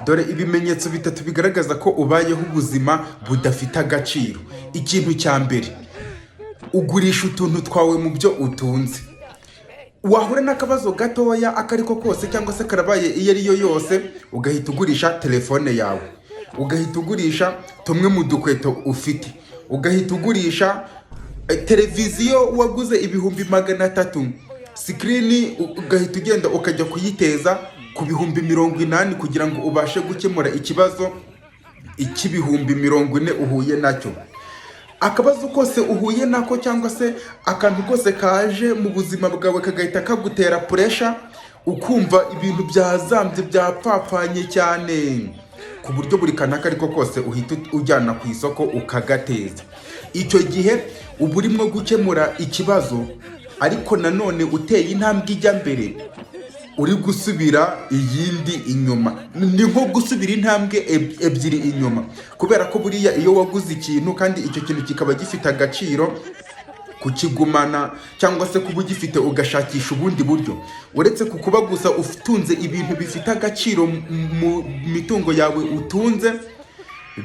Dore ibimenyetso bitatu bigaragaza ko ubayeho ubuzima budafite agaciro. Ikintu cya mbere, ugurisha utuntu twawe mu byo utunze. Wahura n'akabazo gatoya ako ari ko kose, cyangwa se karabaye iyo ari yo yose, ugahita ugurisha telefone yawe, ugahita ugurisha tumwe mu dukweto ufite, ugahita ugurisha televiziyo waguze 300,000, screen ugahita ugenda ukajya kuyiteza ku 80,000 kugira ngo ubashe gukemura ikibazo icy'ibihumbi 40 uhuye nacyo. Akabazo kose uhuye nako, cyangwa se akantu kose kaje mu buzima bwawe kagahita kagutera pressure, ukumva ibintu byazambye, byapfapfanye cyane, ku buryo buri kantu ako ariko kose uhita ujyana ku isoko ukagateza. Icyo gihe uba urimo gukemura ikibazo, ariko nanone uteye intambwe ijya mbere uri gusubira iyindi inyuma. Ni nko gusubira intambwe ebyiri inyuma, kubera ko buriya iyo waguze ikintu kandi icyo kintu kikaba gifite agaciro, kukigumana cyangwa se kuba ugifite ugashakisha ubundi buryo, uretse ku kuba gusa utunze ibintu bifite agaciro mu mitungo yawe utunze,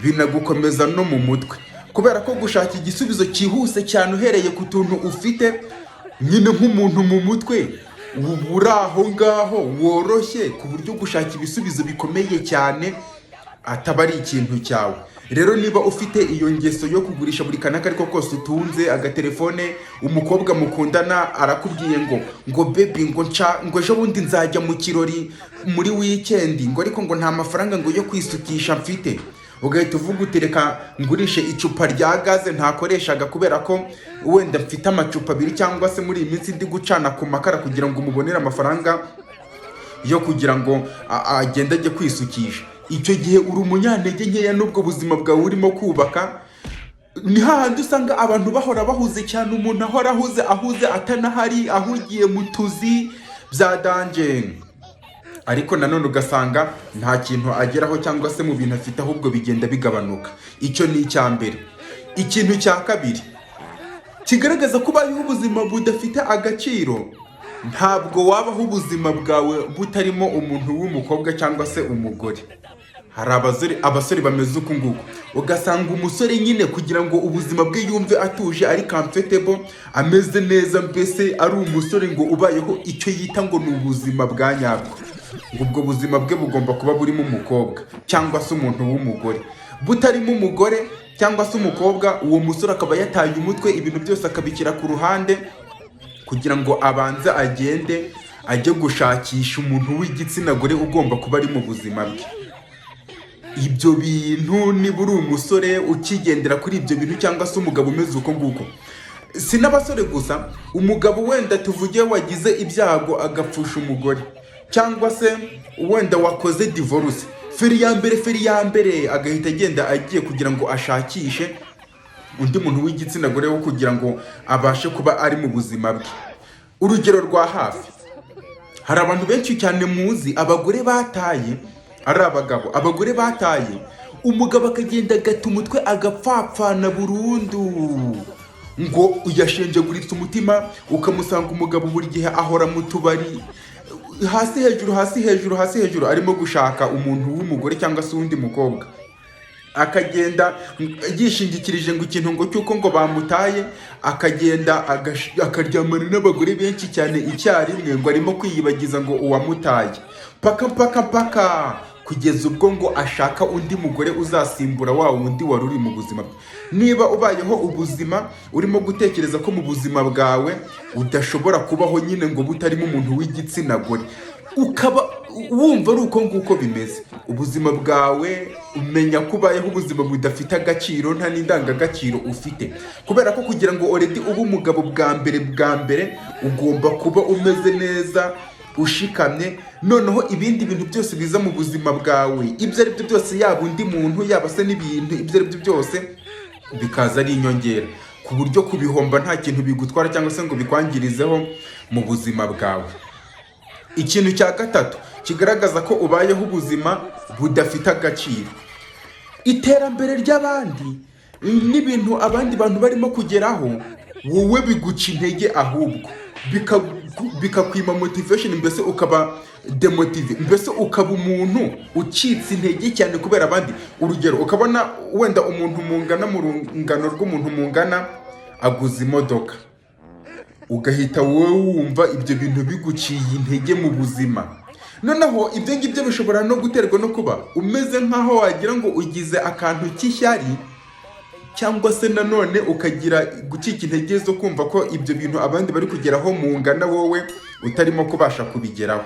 binagukomeza no mu mutwe, kubera ko gushaka igisubizo cyihuse cyane uhereye ku tuntu ufite nyine, nk'umuntu mu mutwe uba uri aho ngaho woroshye, ku buryo gushaka ibisubizo bikomeye cyane ataba ari ikintu cyawe. Rero niba ufite iyo ngeso yo kugurisha buri kantu ako ariko kose utunze, agatelefone, umukobwa mukundana arakubwiye ngo "Baby," ngo "nca," ngo "ejo bundi nzajya mu kirori muri weekend," ngo "ariko," ngo "nta mafaranga," ngo "yo kwisukisha mfite," ugahita uvuga uti "Reka ngurishe icupa rya gaze ntakoreshaga, kubera ko wenda mfite amacupa abiri, cyangwa se muri iyi minsi ndi gucana ku makara," kugira ngo umubonere amafaranga yo kugira ngo agende ajye kwisukisha. Icyo gihe uri umunyantege nkeya n'ubwo buzima bwawe urimo kubaka. Ni hahandi usanga abantu bahora bahuze cyane, umuntu ahora ahuze, ahuze atanahari, ahugiye mu tuzi bya danger, ariko nanone ugasanga nta kintu ageraho, cyangwa se mu bintu afite ahubwo bigenda bigabanuka. Icyo ni icya mbere. Ikintu cya kabiri kigaragaza ko ubayeho ubuzima budafite agaciro, ntabwo wabaho ubuzima bwawe butarimo umuntu w'umukobwa cyangwa se umugore. Hari abasore bameze uku nguku, ugasanga umusore nyine kugira ngo ubuzima bwe yumve atuje, ari comfortable, ameze neza, mbese ari umusore ngo ubayeho icyo yita ngo ni ubuzima bwa nyabwo, ngo ubwo buzima bwe bugomba kuba burimo umukobwa cyangwa se umuntu w'umugore. Butarimo umugore cyangwa se umukobwa, uwo musore akaba yataye umutwe, ibintu byose akabishyira ku ruhande kugira ngo abanze agende ajye gushakisha umuntu w'igitsina gore ugomba kuba ari mu buzima bwe. Ibyo bintu, niba uri umusore ukigendera kuri ibyo bintu, cyangwa se umugabo umeze uko nguko, si n'abasore gusa, umugabo wenda tuvuge wagize ibyago agapfusha umugore, cyangwa se wenda wakoze divorce, feri ya mbere, feri ya mbere agahita agenda agiye kugira ngo ashakishe undi muntu w'igitsina gore wo kugira ngo abashe kuba ari mu buzima bwe. Urugero rwa hafi, hari abantu benshi cyane muzi, abagore bataye ari abagabo, abagore bataye, umugabo akagenda agata umutwe, agapfapfana burundu, ngo yashenjaguritse umutima. Ukamusanga umugabo buri gihe ahora mu tubari, hasi hejuru, hasi hejuru, hasi hejuru, arimo gushaka umuntu w'umugore cyangwa se uwundi mukobwa, akagenda yishingikirije ngo ikintu ngo cy'uko ngo bamutaye, akagenda akaryamana n'abagore benshi cyane icyarimwe, ngo arimo kwiyibagiza ngo uwamutaye, paka mpaka mpaka kugeza ubwo ngo ashaka undi mugore uzasimbura wa wundi wari uri mu buzima bwe. Niba ubayeho ubuzima urimo gutekereza ko mu buzima bwawe udashobora kubaho nyine ngo butarimo umuntu w'igitsina gore, ukaba wumva ari uko nguko bimeze ubuzima bwawe, umenya ko ubayeho ubuzima budafite agaciro, nta n'indangagaciro ufite, kubera ko kugira ngo already ube umugabo, bwa mbere bwa mbere ugomba kuba umeze neza, ushikamye. Noneho ibindi bintu byose biza mu buzima bwawe, ibyo ari byo byose, yaba undi muntu, yaba se n'ibintu, ibyo ari byo byose bikaza ari inyongera, ku buryo kubihomba nta kintu bigutwara cyangwa se ngo bikwangirizeho mu buzima bwawe. Ikintu cya gatatu kigaragaza ko ubayeho ubuzima budafite agaciro, iterambere ry'abandi n'ibintu abandi bantu barimo kugeraho wowe biguca intege, ahubwo bikakwima motivation, mbese ukaba demotivé, mbese ukaba umuntu ucitse intege cyane kubera abandi. Urugero, ukabona wenda umuntu mungana, mu rungano rw'umuntu mungana, aguze imodoka, ugahita wowe wumva ibyo bintu biguciye intege mu buzima. Noneho ibyo ngibyo bishobora no guterwa no kuba umeze nk'aho wagira ngo ugize akantu k'ishyari, cyangwa se nanone ukagira gucika intege zo kumva ko ibyo bintu abandi bari kugeraho mungana, wowe utarimo kubasha kubigeraho.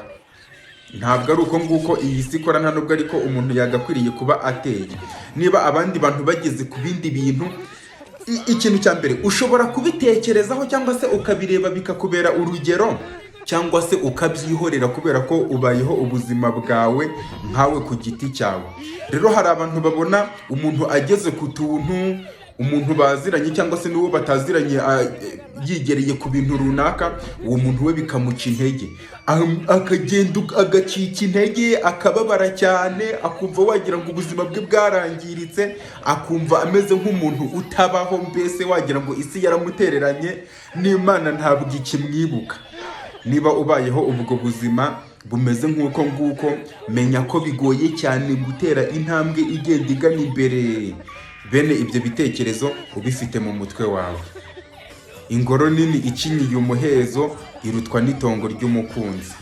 Ntabwo ari uko nguko iyi si ikora, nta nubwo ariko umuntu yagakwiriye kuba ateye. Niba abandi bantu bageze ku bindi bintu, ikintu cya mbere ushobora kubitekerezaho cyangwa se ukabireba bikakubera urugero, cyangwa se ukabyihorera kubera ko ubayeho ubuzima bwawe nkawe ku giti cyawe. Rero hari abantu babona umuntu ageze ku tuntu, umuntu baziranye cyangwa se n'uwo bataziranye, yigereye ku bintu runaka, uwo muntu we bikamuca intege. Akagenda agacika intege, akababara cyane, akumva wagira ngo ubuzima bwe bwarangiritse, akumva ameze nk'umuntu utabaho, mbese wagira ngo isi yaramutereranye n'Imana ntabwo ikimwibuka. Niba ubayeho ubwo buzima bumeze nk'uko nguko, menya ko bigoye cyane gutera intambwe igenda igana imbere bene ibyo bitekerezo ubifite mu mutwe wawe. Ingoro nini ikinyiye umuhezo irutwa n'itongo ry'umukunzi.